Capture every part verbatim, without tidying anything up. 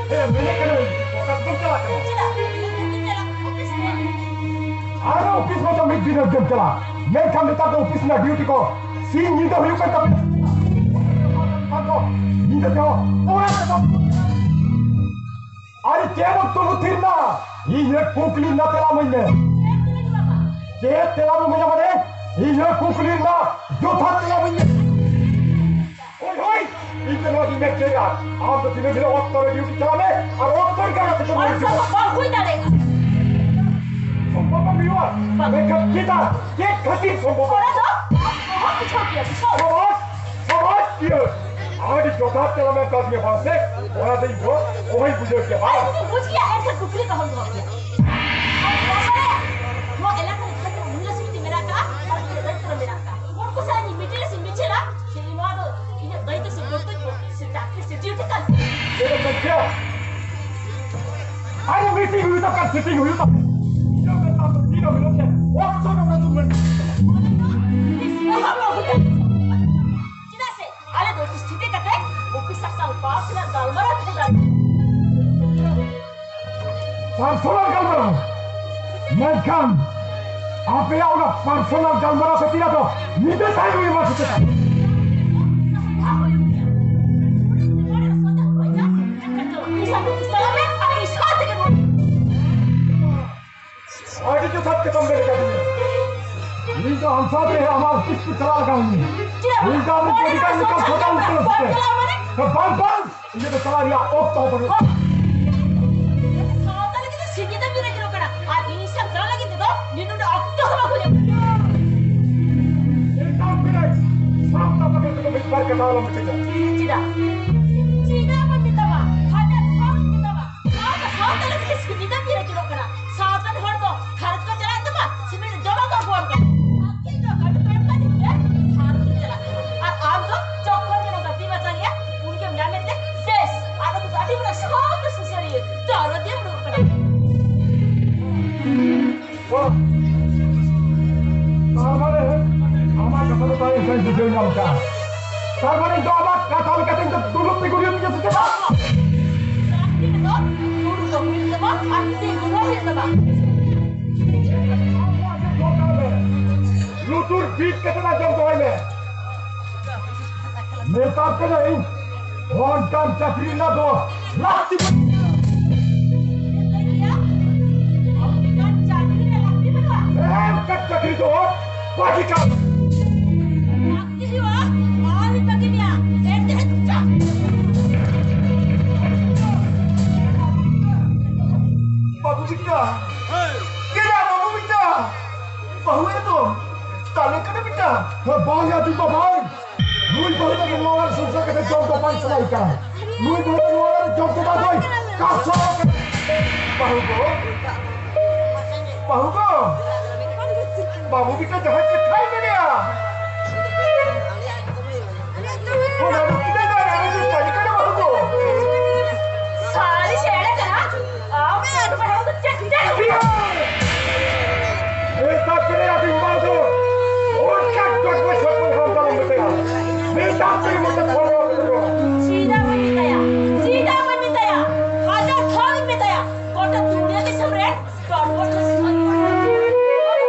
ᱦᱮᱸ, ᱢᱮᱱᱮᱫ ᱠᱟᱹᱱᱟᱹᱧ, ᱚᱠᱟ ᱛᱮᱢ ᱪᱟᱞᱟᱜ ᱠᱟᱱᱟ? ᱪᱮᱫᱟᱜ? ᱤᱧ ᱫᱚ ᱪᱟᱞᱟᱜ ᱚᱯᱷᱤᱥ ᱨᱮ᱾ ᱟᱨ ᱚᱯᱷᱤᱥ ᱢᱟ ᱛᱚ ᱢᱤᱫ ᱫᱤᱱ ᱨᱮᱜᱮᱢ ᱪᱟᱞᱟᱜ, ᱢᱮᱱᱠᱷᱟᱱ ᱱᱮᱛᱟᱨ ᱫᱚ ᱚᱯᱷᱤᱥ ᱨᱮᱱᱟᱜ ᱰᱤᱭᱩᱴᱤ ᱠᱚ ᱥᱤᱧ ᱧᱤᱫᱟᱹ ᱦᱩᱭᱩᱜ ᱠᱟᱱ ᱛᱟᱯᱮᱭᱟ᱾ ᱧᱤᱫᱟᱹ ᱛᱮᱦᱚᱸ ᱚᱲᱟᱜ ᱨᱮ ᱵᱟᱢ ᱟᱨᱮ ᱪᱮᱫ ᱮᱢ ᱛᱩᱢᱩ ᱛᱷᱤᱨ ᱱᱟ? ᱤᱧᱟᱹᱜ ᱠᱩᱠᱞᱤ ᱨᱮᱱᱟᱜ ᱛᱮᱞᱟ ᱤᱢᱟᱹᱧ ᱢᱮ᱾ ᱪᱮᱫ ᱛᱮᱞᱟ ᱤᱢᱟᱹᱧᱟ ᱢᱟᱱᱮ? ᱤᱧᱟᱹᱜ ᱠᱩᱠᱞᱤ ᱨᱮᱱᱟᱜ ᱡᱚᱛᱷᱟᱛ ᱛᱮᱞᱟ ᱤᱢᱟᱹᱧ ᱢᱮ᱾ ᱦᱳᱭ, ᱦᱳᱭ, ᱤᱧ ᱫᱚ ᱱᱚᱣᱟ ᱜᱤᱧ ᱢᱮᱱ ᱦᱚᱪᱚᱭᱮᱫᱟ᱾ ᱟᱢ ᱫᱚ ᱫᱤᱱᱟᱹᱢ ᱦᱤᱞᱳᱜ ᱚᱠᱛᱚ ᱨᱮ ᱰᱤᱭᱩᱴᱤ ᱪᱟᱞᱟᱜ ᱢᱮ ᱟᱨ ᱚᱠᱛᱚ ᱨᱮ ᱜᱟᱱ ᱠᱟᱛᱮ ᱚᱱᱟ ᱨᱩᱣᱟᱹᱲ ᱦᱤᱡᱩᱜ ᱢᱮ᱾ ᱥᱚᱢᱵᱷᱚᱵ ᱵᱟᱝ ᱦᱩᱭ ᱫᱟᱲᱮᱭᱟᱜᱼᱟ᱾ ᱥᱚᱢᱵᱷᱚᱵ ᱵᱟᱝ ᱦᱩᱭᱩᱜᱼᱟ᱾ ᱵᱟᱝ᱾ ᱢᱮᱱᱠᱷᱟᱱ ᱪᱮᱫᱟᱜ? ᱪᱮᱫ ᱠᱷᱟᱹᱛᱤᱨ ᱥᱚᱢᱵᱷᱚᱵ ᱵᱟᱝ? ᱚᱱᱟ ᱫᱚ ᱟᱢ ᱚᱦᱚᱢ ᱵᱩᱡᱷᱟᱹᱣ ᱠᱮᱭᱟ, ᱵᱩᱡᱷᱟᱹᱣ᱾ ᱥᱚᱢᱟᱡᱽ, ᱥᱚᱢᱟᱡᱽ ᱠᱤᱭᱟᱹ᱾ ᱟᱹᱰᱤ ᱡᱚᱛᱷᱟᱛ ᱛᱮᱞᱟᱢ ᱮᱢ ᱠᱟᱣᱫᱤᱧᱟ ᱵᱟᱝ ᱥᱮ? ᱚᱱᱟ ᱫᱚ ᱤᱧ ᱫᱚ ᱚᱦᱚᱧ ᱵᱩᱡᱷᱟᱹᱣ ᱠᱮᱭᱟ ᱵᱟᱝ᱾ ᱟᱨ ᱡᱩᱫᱤᱢ ᱵᱩᱡᱽ ᱠᱮᱭᱟ, ᱮᱱᱠᱷᱟᱱ ᱠᱩᱠᱞᱤ ᱫᱚᱦᱚᱢ ᱫᱚᱦᱚ ᱠᱮᱭᱟ᱾ ᱟᱨ ᱵᱟᱵᱟ ᱨᱮ, ᱱᱚᱣᱟ ᱮᱞᱟᱠᱟ ᱨᱮ ᱡᱟᱦᱟᱸ ᱛᱤᱱᱟᱹᱜ ᱢᱩᱞᱞᱟ ᱥᱚᱢᱤᱛᱤ ᱢᱮᱱᱟᱜ ᱟᱠᱟᱫᱼᱟ, ᱟᱨ ᱛᱤᱱᱟᱹᱜ ᱫᱟᱭᱤᱛᱛᱚ ᱨᱮ ᱢᱮᱱᱟᱜ ᱟᱠᱟᱫᱼᱟ, ᱩᱱᱠᱩ ᱥᱟᱞᱟᱜ ᱤᱧ ᱢᱤᱴᱤᱝ ᱨᱮ ᱥᱮ ᱢᱤᱪᱷᱤᱞᱟ, ᱥᱮ ᱱᱚᱣᱟ ᱫᱚ ᱤᱧᱟᱹᱜ ᱫᱟᱭᱤᱛᱛᱚ ᱥᱮ ᱠᱚᱨᱛᱚᱵᱵᱚ ᱥᱮ ᱪᱟᱹᱠᱨᱤ ᱥᱮ ᱰᱤᱭᱩᱴᱤ ᱠᱟᱱ ᱛᱤᱧᱟ᱾ ᱪᱮᱫ ᱮᱢ ᱢᱮᱱ ᱠᱮᱭᱟ? ᱟᱨᱮ ᱢᱤᱴᱤᱝ ᱦᱩᱭᱩᱜ ᱛᱟᱯᱮ, ᱥᱤᱴᱤᱝ ᱦᱩᱭᱩᱜ ᱛᱟᱯᱮ᱾ ᱤᱧ ᱫᱚ ᱢᱮᱛᱟᱢ ᱫᱚ ᱛᱤᱱᱟᱹᱜ ᱦᱤᱞᱳᱜ ᱜᱮ ᱚᱠᱛᱚ ᱨᱮ ᱚᱱᱟ ᱫᱩᱧ ᱢᱮᱱ᱾ ᱪᱮᱫᱟᱜ ᱥᱮ ᱟᱞᱮ ᱫᱚ ᱚᱯᱷᱤᱥ ᱪᱷᱩᱴᱤ ᱠᱟᱛᱮ ᱚᱯᱷᱤᱥᱟᱨ ᱥᱟᱶ ᱯᱟᱨᱥᱚᱱᱟᱞ ᱜᱟᱞᱢᱟᱨᱟᱣ ᱛᱟᱦᱮᱸ ᱠᱟᱱᱟ᱾ ᱯᱟᱨᱥᱚᱱᱟᱞ ᱜᱟᱞᱢᱟᱨᱟᱣ? ᱢᱮᱱᱠᱷᱟᱱ ᱟᱯᱮᱭᱟᱜ ᱚᱱᱟ ᱯᱟᱨᱥᱚᱱᱟᱞ ᱜᱟᱞᱢᱟᱨᱟᱣ ᱠᱷᱟᱹᱛᱤᱨ ᱟᱫᱚ ᱧᱤᱫᱟᱹ ᱴᱟᱭᱤᱢ ᱦᱩᱭᱩᱜᱼᱟ ᱥᱮ ᱪᱮᱫ? ᱟᱹᱰᱤ ᱡᱚᱛᱷᱟᱛ ᱠᱟᱛᱷᱟᱢ ᱢᱮᱱ ᱠᱟᱫᱤᱧᱟ᱾ ᱤᱧ ᱫᱚ ᱟᱢ ᱥᱟᱶᱛᱮ ᱟᱢᱟᱜ ᱚᱯᱷᱤᱥ ᱠᱚ ᱪᱟᱞᱟᱣ ᱞᱮᱠᱟ ᱦᱩᱭ᱾ ᱪᱮᱫᱟᱜ? ᱤᱧ ᱫᱚ ᱟᱢ ᱚᱱᱟ ᱢᱮᱰᱤᱠᱟᱞ ᱥᱟᱶᱛᱟ ᱞᱮᱠᱟ ᱞᱮᱠᱟ ᱥᱟᱱᱛᱟᱲ ᱥᱟᱱᱛᱟᱲ ᱩᱛᱟᱹᱨ ᱥᱟᱱᱛᱟᱲ ᱥᱮ? ᱢᱟᱱᱮ? ᱵᱟᱝ, ᱵᱟᱝ, ᱤᱧ ᱫᱚ ᱪᱟᱞᱟᱣ ᱨᱮᱭᱟᱜ ᱚᱠᱛᱚ ᱦᱚᱸ ᱵᱟᱹᱱᱩᱜ᱾ ᱥᱟᱶᱛᱟ ᱞᱟᱹᱜᱤᱫ ᱛᱮ ᱥᱤᱧ ᱧᱤᱫᱟᱹ ᱵᱤᱨ ᱨᱮ ᱡᱚᱱᱚᱜ ᱠᱟᱱᱟ᱾ ᱟᱨ ᱤᱧ ᱥᱟᱶ ᱪᱟᱞᱟᱣ ᱞᱟᱹᱜᱤᱫ ᱛᱮᱫᱚ ᱱᱤᱱ ᱱᱚᱰᱮ ᱚᱠᱛᱚ ᱦᱚᱸ ᱵᱟᱠᱚ ᱧᱟᱢ᱾ ᱮᱴᱟᱜ ᱠᱚᱨᱮ ᱥᱟᱶᱛᱟ ᱵᱟᱵᱚᱫ ᱛᱮᱫᱚ ᱢᱤᱫ ᱵᱟᱨ ᱠᱟᱛᱷᱟ ᱟᱞᱚᱢ ᱢᱤᱛᱟᱹᱧᱟ᱾ ᱪᱮᱫᱟᱜ? ᱪᱮᱫᱟᱜ ᱵᱟᱹᱧ ᱢᱮᱛᱟᱢᱟ? ᱦᱟᱡᱟᱨ ᱫᱷᱟᱣ ᱤᱧ ᱢᱮᱛᱟᱢᱟ᱾ ᱥᱟᱶᱛᱟ, ᱥᱟᱶᱛᱟ ᱞᱟᱹᱜᱤᱫ ᱛᱮ ᱥᱤᱧ ᱧᱤᱫᱟᱹ ᱵᱤᱨ ᱨᱮ ᱡᱚᱱᱚᱜ ᱠᱟᱱᱟ᱾ ᱥᱟᱶᱛᱟ ᱨᱮᱱ ᱦᱚᱲ ᱫᱚ ᱜᱷᱟᱨᱚᱸᱡᱽ ᱠᱚ ᱪᱟᱞᱟᱜ ᱛᱟᱢᱟ, ᱥᱤᱢᱮᱱᱴ ᱡᱚᱢᱟᱜ ᱠᱚ ᱟᱹᱜᱩᱣᱟᱢ ᱠᱟᱱᱟ᱾ ᱟᱨ ᱤᱧ ᱫᱚ ᱠᱟᱹᱢᱤ ᱠᱚ ᱮᱢ ᱠᱟᱹᱫᱤᱧ ᱛᱮ ᱜᱷᱟᱨᱚᱸᱡᱽ ᱤᱧ ᱪᱟᱞᱟᱜ ᱠᱟᱱᱟ᱾ ᱟᱨ ᱟᱢ ᱫᱚ ᱡᱚᱠᱷᱚᱱ ᱜᱮ ᱱᱚᱝᱠᱟ ᱫᱤᱱ ᱟᱪᱟᱨ ᱜᱮᱭᱟ, ᱩᱱ ᱜᱮᱢ ᱧᱟᱢᱮᱫ ᱛᱮ ᱵᱮᱥ, ᱟᱫᱚ ᱟᱹᱰᱤ ᱢᱟᱨᱟᱝ ᱥᱟᱶᱛᱟ ᱥᱩᱥᱟᱹᱨᱤᱭᱟᱹ ᱫᱚᱨᱚᱫᱤᱭᱟᱹᱢ ᱫᱩᱲᱩᱵ ᱠᱟᱱᱟ᱾ ᱛᱟᱨ ᱢᱟᱱᱮ ᱟᱢᱟᱜ ᱠᱟᱛᱷᱟ ᱫᱚ ᱛᱟᱭ ᱤᱧ ᱵᱩᱡᱷᱟᱹᱣ ᱧᱟᱢ ᱠᱟᱜᱼᱟ᱾ ᱛᱟᱨ ᱢᱟᱱᱮ ᱤᱧ ᱫᱚ ᱟᱢᱟᱜ ᱠᱟᱛᱷᱟ ᱞᱮᱠᱟᱛᱮ ᱤᱧ ᱫᱚ ᱫᱩᱲᱩᱵ ᱛᱤᱸᱜᱩ ᱴᱷᱤᱠ ᱠᱟᱛᱮ ᱟᱸᱡᱚᱢ ᱫᱚᱦᱚᱭ ᱢᱮ᱾ ᱢᱮᱛᱟᱢ ᱠᱟᱹᱱᱟᱹᱧ, ᱚᱱᱠᱟᱱ ᱪᱟᱹᱠᱨᱤ ᱨᱮᱱᱟᱜ ᱫᱚ ᱞᱟᱹᱠᱛᱤ ᱵᱟᱹᱱᱩᱜ᱾ ᱚᱱᱠᱟᱱ ᱪᱟᱹᱠᱨᱤ ᱨᱮ ᱞᱟᱹᱠᱛᱤ ᱵᱟᱹᱱᱩᱜᱼᱟ? ᱦᱮᱸ, ᱚᱱᱠᱟᱱ ᱪᱟᱹᱠᱨᱤ ᱫᱚ ᱵᱟᱹᱜᱤ ᱠᱟᱜ᱾ ᱞᱟᱹᱠᱛᱤ ᱦᱩᱭᱩᱜᱼᱟ, ᱟᱨ ᱵᱟᱹᱜᱤ ᱢᱮᱭᱟ᱾ ᱮᱱᱛᱮ ᱪᱟ- ᱵᱟᱹᱵᱩ ᱵᱤᱴᱟ, ᱮᱨᱟ ᱵᱟᱹᱵᱩ ᱵᱤᱴᱟ, ᱵᱟᱹᱦᱩ ᱮᱨᱟ ᱫᱚ ᱛᱟᱞᱮ ᱠᱟᱱᱟ ᱵᱤᱴᱟ᱾ ᱦᱮᱸ, ᱵᱟᱝ ᱭᱟ, ᱫᱤᱠᱩ ᱵᱟᱝ᱾ ᱱᱩᱭ ᱵᱟᱹᱦᱩ ᱫᱚ ᱱᱚᱣᱟ ᱚᱲᱟᱜ ᱨᱮ ᱥᱚᱝᱥᱟᱨ ᱠᱟᱛᱮ ᱡᱚᱢ ᱫᱚ ᱵᱟᱝ ᱥᱟᱱᱟᱭᱮ ᱠᱟᱱᱟ᱾ ᱱᱩᱭ ᱵᱟᱹᱦᱩ ᱫᱚ ᱱᱚᱣᱟ ᱚᱲᱟᱜ ᱨᱮ ᱡᱚᱢ ᱫᱚ ᱵᱟᱝ ᱫᱚᱭ ᱠᱟᱥᱟ ᱟᱠᱟᱱᱟ᱾ ᱵᱟᱹᱦᱩ ᱜᱚ, ᱵᱟᱹᱦᱩ ᱜᱚ, ᱵᱟᱹᱵᱩ ᱵᱤᱴᱟ ᱡᱟᱦᱟᱸ ᱠᱟᱛᱷᱟᱭ ᱢᱮᱱᱮᱜᱼᱟ, ᱚᱱᱟ ᱫᱚ ᱛᱤᱱᱟᱹᱜ ᱜᱟᱱ ᱟᱞᱮ ᱫᱚ ᱥᱟᱹᱨᱤ ᱠᱟᱱᱟ, ᱵᱟᱹᱦᱩ ᱜᱚ᱾ ᱥᱟᱹᱨᱤ ᱥᱮ ᱮᱲᱮ ᱠᱟᱱᱟ? ᱟᱢ ᱫᱚ ᱵᱟᱹᱦᱩ ᱫᱚ ᱪᱮᱫ ᱪᱮᱫ ᱦᱩᱭᱩᱜᱼᱟ? ᱮ ᱛᱟᱠᱨᱮ ᱟᱹᱰᱤ ᱦᱚᱲ ᱫᱚ ᱚᱱᱠᱟ ᱰᱚᱜᱽ ᱵᱚᱭ ᱥᱚᱜ ᱵᱚᱭ ᱦᱚᱲ ᱫᱚ ᱢᱮᱛᱟᱭᱟ᱾ ᱢᱮᱛᱟ ᱛᱮ ᱢᱚᱛᱮ ᱯᱷᱚᱞᱚ ᱠᱚ᱾ ᱥᱤᱫᱟ ᱵᱟᱹᱧ ᱢᱮᱛᱟᱭᱟ, ᱥᱤᱫᱟ ᱵᱟᱹᱧ ᱢᱮᱛᱟᱭᱟ, ᱦᱟᱡᱟᱨ ᱫᱷᱟᱣ ᱤᱧ ᱢᱮᱛᱟᱭᱟ, ᱜᱚᱴᱟ ᱫᱩᱱᱤᱭᱟᱹ ᱫᱤᱥᱚᱢ ᱨᱮ ᱰᱚᱜᱽ ᱵᱚᱭ ᱥᱚᱜ ᱵᱚᱭ ᱦᱚᱲ ᱫᱚ ᱢᱮᱛᱟᱭᱟ᱾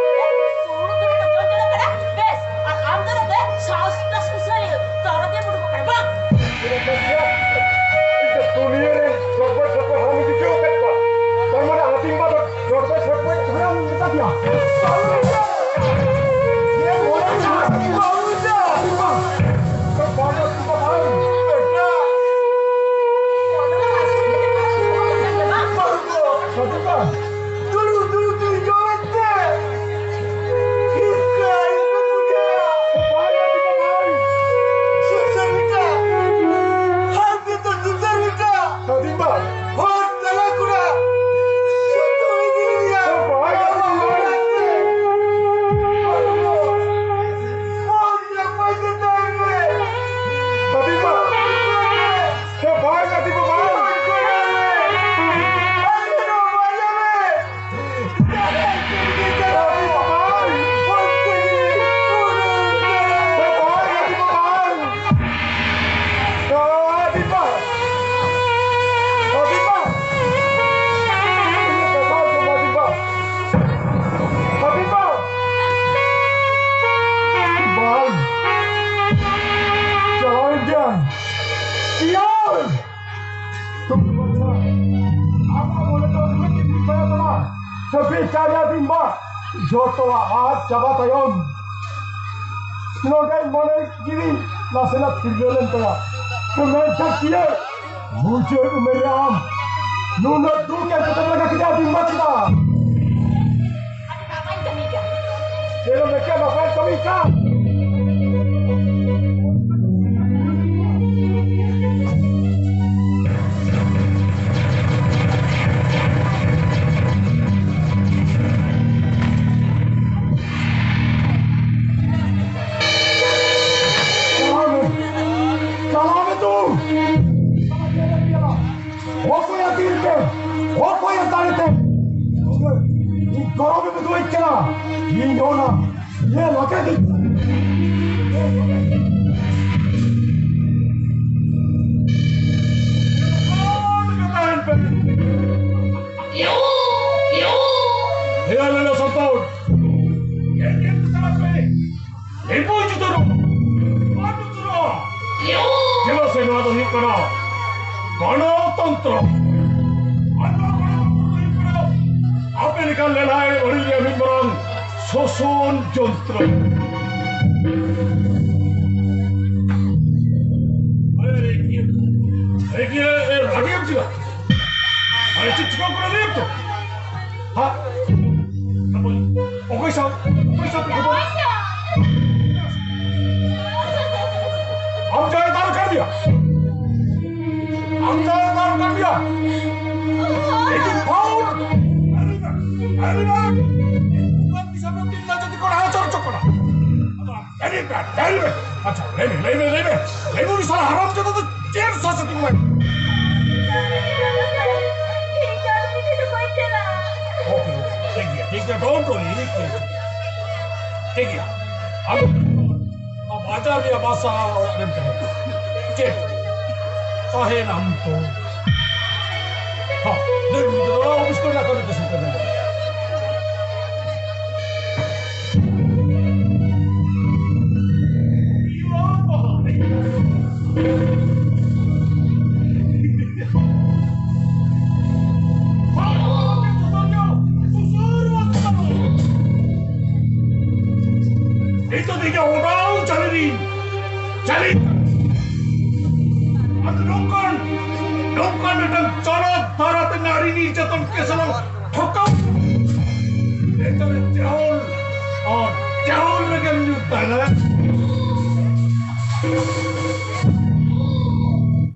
ᱥᱩᱨ ᱫᱚ ᱡᱚᱡᱚ ᱠᱟᱱᱟ, ᱵᱮᱥ, ᱟᱨ ᱟᱢ ᱫᱚ ᱱᱚᱛᱮ ᱥᱟᱦᱚᱥ ᱯᱞᱟᱥ ᱥᱩᱥᱟᱹᱨᱤᱭᱟᱹ, ᱛᱚᱨᱚ ᱜᱮ ᱵᱩᱰᱩ ᱠᱟᱱᱟ, ᱵᱟᱝ? ᱟᱢᱟᱜ ᱢᱚᱱᱮ ᱫᱚ ᱢᱤᱫ ᱫᱤᱱ ᱵᱤᱪᱟᱹᱨ ᱛᱟᱢᱟ, ᱥᱮ ᱵᱤᱪᱟᱹᱨ ᱨᱮᱭᱟᱜ ᱫᱤᱱ ᱢᱟ ᱡᱚᱛᱚᱣᱟᱜ ᱟᱫ ᱪᱟᱵᱟ ᱛᱟᱭᱚᱢ, ᱱᱚᱰᱮ ᱢᱚᱱᱮ ᱡᱤᱣᱤ ᱱᱟᱥᱮᱱᱟᱜ ᱛᱷᱤᱨ ᱞᱮᱱ ᱛᱟᱭᱟ᱾ ᱢᱮᱱᱠᱷᱟᱱ ᱠᱤᱭᱟᱹ ᱢᱩᱪᱟᱹᱫ ᱩᱢᱮᱨ ᱨᱮ ᱟᱢ ᱱᱩᱱᱟᱹᱜ ᱫᱩᱠ ᱮᱢ ᱠᱟᱛᱮ ᱞᱟᱜᱟ ᱠᱮᱫᱟ, ᱟᱹᱰᱤ ᱢᱚᱡᱽ ᱠᱮᱫᱟ᱾ ᱟᱹᱰᱤ ᱱᱟᱯᱟᱭ ᱠᱟᱹᱢᱤ ᱠᱟᱱᱟ᱾ ᱪᱮᱫ ᱮᱢ ᱢᱮᱱ ᱠᱮᱫᱟ? ᱱᱟᱯᱟᱭ ᱠᱟᱹᱢᱤ ᱠᱟᱱ᱾ ᱪᱟᱞᱟᱣ ᱢᱮ, ᱪᱟᱞᱟᱣ ᱢᱮ ᱛᱩ᱾ ᱚᱠᱚᱭᱟᱜ ᱛᱤᱨ ᱛᱮ, ᱚᱠᱚᱭᱟᱜ ᱫᱟᱲᱮ ᱛᱮ ᱤᱧ ᱜᱚᱨᱚᱵ ᱮᱢ ᱩᱫᱩᱜ ᱟᱹᱧ ᱠᱟᱱᱟ? ᱤᱧ ᱚᱱᱟ ᱧᱮᱞ ᱟᱠᱟᱫᱟᱹᱧ᱾ ᱦᱮᱭᱟ ᱞᱟᱞᱟ ᱥᱚᱱᱛᱳᱥ, ᱮᱠᱮᱱ ᱛᱮ ᱪᱟᱞᱟᱜ ᱯᱮ᱾ ᱮᱠᱚᱭ ᱡᱩᱛᱟᱹ ᱫᱚ ᱵᱟᱝ ᱩᱛᱟᱹᱨᱚᱜᱼᱟ᱾ ᱪᱮᱫᱟᱜ ᱥᱮ ᱱᱚᱣᱟ ᱫᱚ ᱦᱩᱭᱩᱜ ᱠᱟᱱᱟ ᱜᱚᱱᱚᱛᱚᱱᱛᱨᱚ᱾ ᱟᱨ ᱱᱚᱣᱟ ᱜᱚᱱᱚᱛᱚᱱᱛᱨᱚ ᱫᱚ ᱦᱩᱭᱩᱜ ᱠᱟᱱᱟ ᱟᱯᱮ ᱞᱮᱠᱟᱱ ᱞᱟᱹᱲᱦᱟᱹᱭ ᱟᱹᱲᱤ ᱨᱮᱭᱟᱜ ᱢᱤᱫ ᱢᱟᱨᱟᱝ ᱥᱳᱥᱚᱱ ᱡᱚᱱᱛᱨᱚ᱾ ᱟᱨᱮ, ᱨᱮ, ᱤᱭᱟᱹ, ᱨᱮ, ᱤᱭᱟᱹ, ᱮ, ᱨᱟᱹᱜᱤᱭᱟᱢ ᱪᱮᱫᱟᱜ? ᱟᱨᱮ, ᱪᱮᱫ ᱪᱤᱠᱟᱹᱣ ᱠᱟᱱᱟ ᱞᱟᱹᱭᱟᱢ ᱛᱚ? ᱦᱟ? ᱚᱠᱚᱭ ᱥᱟᱶ? ᱚᱠᱚᱭ ᱥᱟᱶ ᱯᱮ ᱠᱷᱟᱹᱯᱟᱹᱨᱤ? ᱟᱢ ᱡᱟᱦᱟᱸᱭ ᱫᱟᱞ ᱠᱟᱫᱮᱭᱟ? ᱟᱢ ᱡᱟᱦᱟᱸᱭ ᱫᱟᱞ ᱠᱟᱫᱮᱭᱟ? ᱮᱠᱤ ᱯᱷᱟᱣᱩᱞ! ᱟᱹᱰᱤ ᱵᱟᱝ, ᱟᱹᱰᱤ ᱵᱟᱝ! ᱩᱱᱠᱩᱣᱟᱜ ᱫᱤᱥᱚᱢ ᱨᱮ ᱛᱤᱱ ᱡᱟᱹᱛᱤ ᱠᱚᱲᱟ ᱦᱚᱸ ᱪᱚᱨ ᱪᱚ ᱠᱚᱲᱟ᱾ ᱟᱫᱚ ᱟᱢ ᱡᱟᱹᱱᱤᱡ ᱯᱮ, ᱡᱟᱹᱱᱤᱡ ᱯᱮ᱾ ᱟᱪᱪᱷᱟ, ᱞᱟᱹᱭ ᱢᱮ, ᱞᱟᱹᱭ ᱢᱮ, ᱞᱟᱹᱭ ᱢᱮ, ᱞᱟᱹᱭ ᱢᱮ, ᱩᱱᱤ ᱥᱟᱞᱟ ᱦᱟᱨᱟᱢ ᱡᱟᱫᱟ ᱫᱚ ᱪᱮᱫ ᱥᱟᱥᱮᱛ ᱮᱢ ᱮᱢᱟᱭ? ᱳᱠᱮ, ᱳᱠᱮ, ᱴᱷᱤᱠ ᱜᱮᱭᱟ, ᱴᱷᱤᱠ ᱜᱮᱭᱟ, don't worry, ᱴᱷᱤᱠ ᱜᱮᱭᱟ, ᱴᱷᱤᱠ ᱜᱮᱭᱟ᱾ ᱟᱢ ᱵᱟᱡᱟᱨ ᱨᱮᱭᱟᱜ ᱵᱟᱥᱟ ᱚᱲᱟᱜ ᱨᱮᱢ ᱛᱟᱦᱮᱱᱟ᱾ ᱪᱮᱫ? ᱛᱟᱦᱮᱱᱟᱢ ᱛᱚ᱾ ᱦᱚᱸ, ᱞᱟᱹᱭ ᱢᱮ, ᱱᱤᱛᱚᱜ ᱫᱚ ᱚᱯᱷᱤᱥ ᱠᱚᱨᱮᱱᱟᱜ ᱠᱟᱹᱢᱤ ᱠᱟᱹᱥᱱᱤ ᱠᱟᱹᱢᱤ ᱢᱮ᱾ ᱤᱧᱟᱹᱜ ᱚᱰᱟᱣ ᱪᱟᱹᱞᱤ ᱨᱤᱧ ᱪᱟᱹᱞᱤ᱾ ᱟᱫᱚ ᱱᱚᱝᱠᱟᱱ, ᱱᱚᱝᱠᱟᱱ ᱢᱤᱫᱴᱟᱝ ᱪᱚᱞᱚᱛ ᱫᱷᱟᱨᱟ ᱛᱮ ᱱᱟᱨᱤ ᱱᱤᱨᱡᱟᱛᱚᱱ ᱠᱮᱥ ᱞᱟᱝ ᱴᱷᱚᱠᱟᱣ᱾ ᱮᱛᱚᱢ ᱪᱮᱦᱚᱞ ᱟᱨ ᱪᱮᱦᱚᱞ ᱨᱮᱜᱮᱢ ᱧᱩᱨ ᱛᱟᱦᱮᱱᱟ᱾